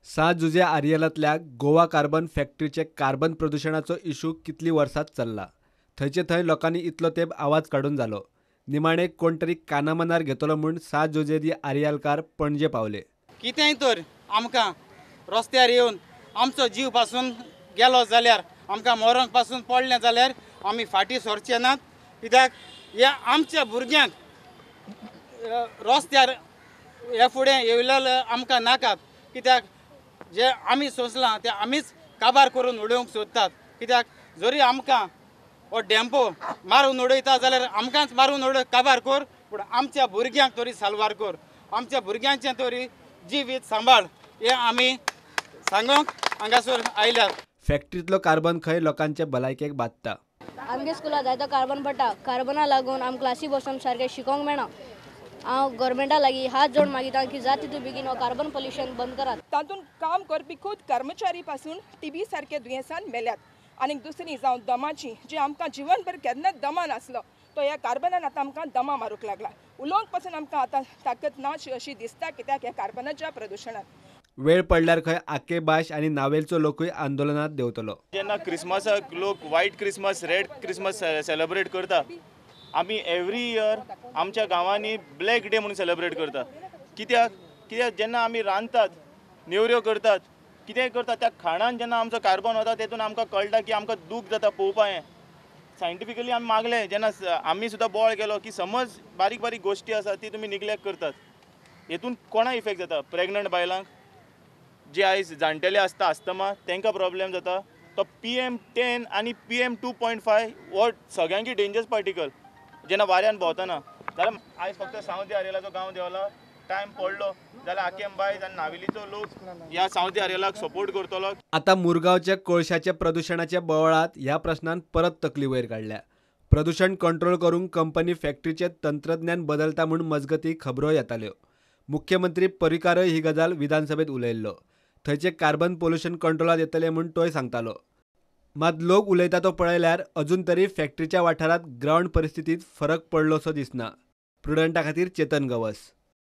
सां Jose आरियलांतल्या Goa carbon फॅक्टरीचे carbon प्रदुशणाचो issue कितलीं वर्सां चल्ला. थंयचे थंय लोकांनी इतलो तेंप आवाज काडून जालो. निमाणे कोण तरी कानामनार घेतलो म्हूण सां जुझे दी आरियालकार पणजे पावले. कितेंय तर आमकां रस्त्यार येवन आमचो जीव पासून गेलो जाल्यार, आमकां मरोंक पासून पडलें जाल्यार आमी फाटीं सरचे नात. कित्याक ह्या आमच्या भुरग्यांक रस्त्यार हे फुडें येयलेले आमकां नाकात. कित्याक जे आमी सोंसलां ते आमीच काबार करून उडोवंक सोदतात. कित्याक जरी आमकां हो डेम्पो मारून उडयता जाल्यार आमकांच मारून उडय, काबार कर, पूण आमच्या भुरग्यांक तरी साल्वार कर, आमच्या भुरग्यांचें तरी जिवीत सांबाळ, हें आमी सांगूंक हांगासर आयल्यात. फॅक्टरींतलो कार्बन खंय लोकांचे भलायकेक बादता. आमगे स्कुलाक जायतो कार्बन पडटा. कार्बना लागून आमकां क्लासी बसून सारकें शिकोंक मेळना. हांव गव्हर्मेंटा लागीं हात जोड मागिता की जाता तितू बेगीन हो कार्बन पोल्युशन बंद करात. तातूंत काम करपी खूद कर्मचारी पासून टीबी सारके दुयेंसान मेल्यात. आनी दुसरी जावं दमाची, जी आमकां जिवनभर केन्नाच दमा नासलो तो ह्या कार्बनान आतां आमकां दमा मारूंक लागला. उलोवंक पासून आमकां आतां ताकद ना अशी दिसता, कित्याक ह्या कार्बनाच्या प्रदुशणान. वेळ पडल्यार खंय आकेबाश आनी नावेलचो लोकूय आंदोलनात देंवतलो. जेन्ना क्रिसमसाक लोक white Christmas, red Christmas celebrate करता, आमी एवरी इयर आमच्या गांवांनी ब्लॅक डे म्हणून सेलिब्रेट करता. कित्याक? कित्याक जेन्ना आमी रांदतात, नेवऱ्यो करतात, कितेंय करतात, त्या खाणान जेन्ना आमचो कार्बन वता तेतून आमकां कळटा की आमकां दूख जाता पळोवपा. हें सायंटिफिकली आमी मागलें जेन्ना आमी सुद्दां बोळ केलो की समज बारीक बारीक गोश्टी आसा ती तुमी निग्लेक्ट करतात, हेतून कोणा इफेक्ट जाता? प्रेग्नंट बायलांक, जे आयज जाणटेले आसता आस्तमा, तांकां प्रॉब्लेम जाता. तो PM10 आनी PM2.5 हो सगळ्यांकी डेंजरस पार्टिकल जेन्ना वाऱ्यान भोंवतना. जाल्यार आयज फक्त सावथ आरियलाचो गांव देंवला, टायम पडलो जाल्यार आकेम बायज आनी नावेलीचो लोक ह्या सावथ आरियलाक सपोर्ट करतलो. आतां मुरगांवच्या कोळशाच्या प्रदुशणाच्या बोवाळांत ह्या प्रश्नान परत तकली वयर काडल्या. प्रदुशण कंट्रोल करूंक कंपनी फॅक्टरीचें तंत्रज्ञान बदलता म्हूण मजगती खबरो येताल्यो. मुख्यमंत्री पर्रीकारय ही गजाल विधानसभेत उलयल्लो. थंयचे कार्बन पोल्युशन कंट्रोलात येतलें म्हूण तोय सांगतालो. मात लोक उलयता तो पळयल्यार अजून तरी फॅक्टरीच्या वाठारांत ग्रावंड परिस्थितींत फरक पडलोसो दिसना. प्रुडंटा खातीर चेतन गवस.